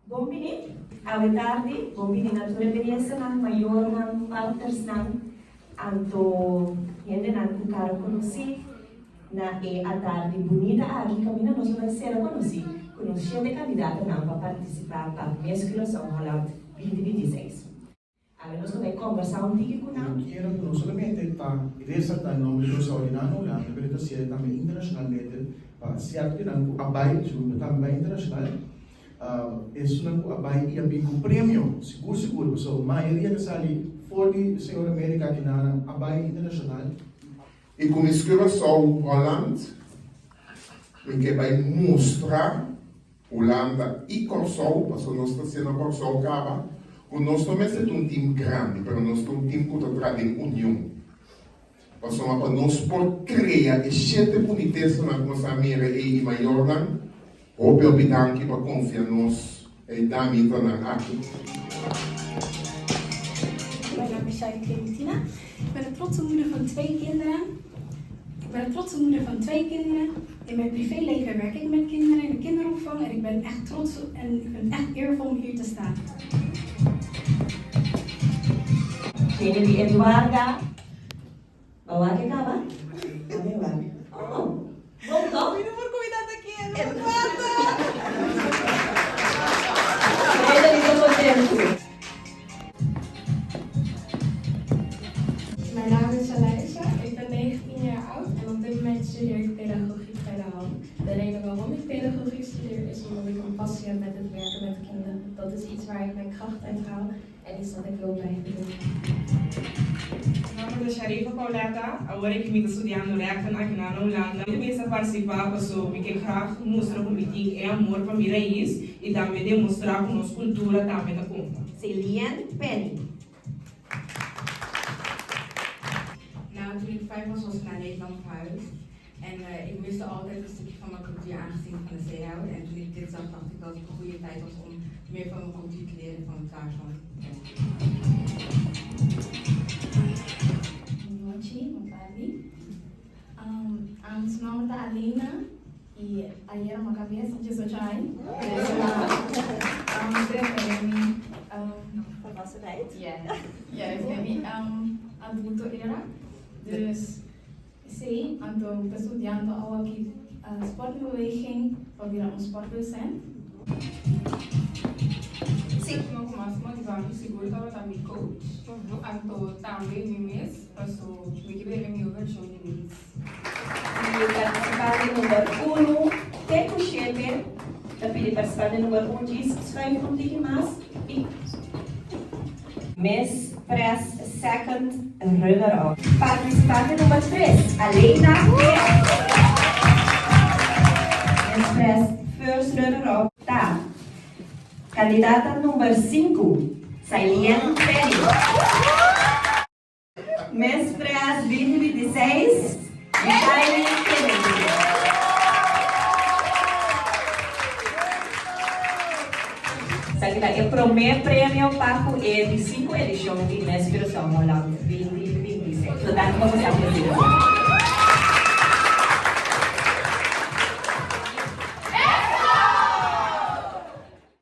Bon bini awe tardi, bon bini na tur e ministernan, mayornan, partnersnan, anto hendenan ku kara konosí na e atardi bunita aki kaminda nos lo bai sera konosí ku nos shete kandidatonan pa partisipá pa Miss Curaçao Holland 2026. Awe nos lo bai kombersá un tiki ku nan. Mi kier ku no solamente ta resaltá e nomber di Kòrsou di nan Hulanda, pero ta sier tambe internashonalmente pa sierto di nan ku a bai, sigur ku tambe bai internashonal, esunnan ku a bai i a bin ku premio, sigur sigur, pasobra mayoria ta sali for di Señor Amerika aki nan a bai internashonal. I ku Miss Curaçao Holland mi ke bai mustra Hulanda i Kòrsou, pasobra nos ta siendo Kòrsou kaba, ku nos no mester ta un tim grandi, pero nos ta un tim ku ta traha den union. Pasobra pa nos por krea e shete bunitesanan ku nos a mira ei i mayornan, hopi hopi danki pa konfia nos e damitanan aki. Mijn naam is Shaila Clementina. Ik ben een trotse moeder van twee kinderen. Ik ben een trotse moeder van twee kinderen. In mijn privéleven werk ik met kinderen in de kinderopvang en ik ben echt trots en ik vind het echt eervol om hier te staan. Kennedy Eduarda, Bo wak e kaba? Awe wak. Oh, bon toch? Mi no por cuida ta kier, no por cuarta. Kennedy ta contento. Mijn naam is Aleisha, ik ben 19 jaar oud en op dit moment studeer ik pedagogiek bij de HAN. De reden waarom ik pedagogiek studeer is omdat ik een passie heb met het werken met kinderen. Dat is iets waar ik mijn kracht uit haal en iets dat ik wil blijven doen. Mi nomber ta Sharifa Pauletta, awor aki mi ta studiando rechten aki na Hulanda. Mi ta partisipá paso mi ke graag mustra ku mi tin e amor pa mi rais i tambe demostrá ku nos kultura tambe ta konta. Celien Penny. Nou, toen ik vijf was, was ik naar Nederland verhuisd. En ik miste altijd een stukje van mijn cultuur aangezien ik van de zee hou. En toen ik dit zag, dacht ik dat het een goede tijd was om meer van mijn cultuur te leren van daarvan. Nochi, bon tardi. Um, mi su nomber ta Alena y ayera mi a cabes 18 aña. Dus, um, trece mi um, Volwassenheid. Yes, yes, mi um, adulto era. Dus Sí, anto mi ta studiando awaki sportbeweging pa bira un sportdocent. Sí. Lo ku mas motivá mi sigur tabata mi coach, anto tambe mi mes, paso mi ke bira e mihó vershon di mi mes. E partisipante number unu te ku shete ta pidi partisipante number un djis schuif un tiki mas i. Miss Press Second Runner Up. Partisipante number tres, Aleina Peer. Miss Press First Runner Up ta kandidata number sinku, Sailien Penny. Miss Press 2026, Kylie Kennedy. Esaki ta e promé premio pa ku e di sinku edishon di Miss Curaçao Holland 2026. Danki pa bo sa presensia.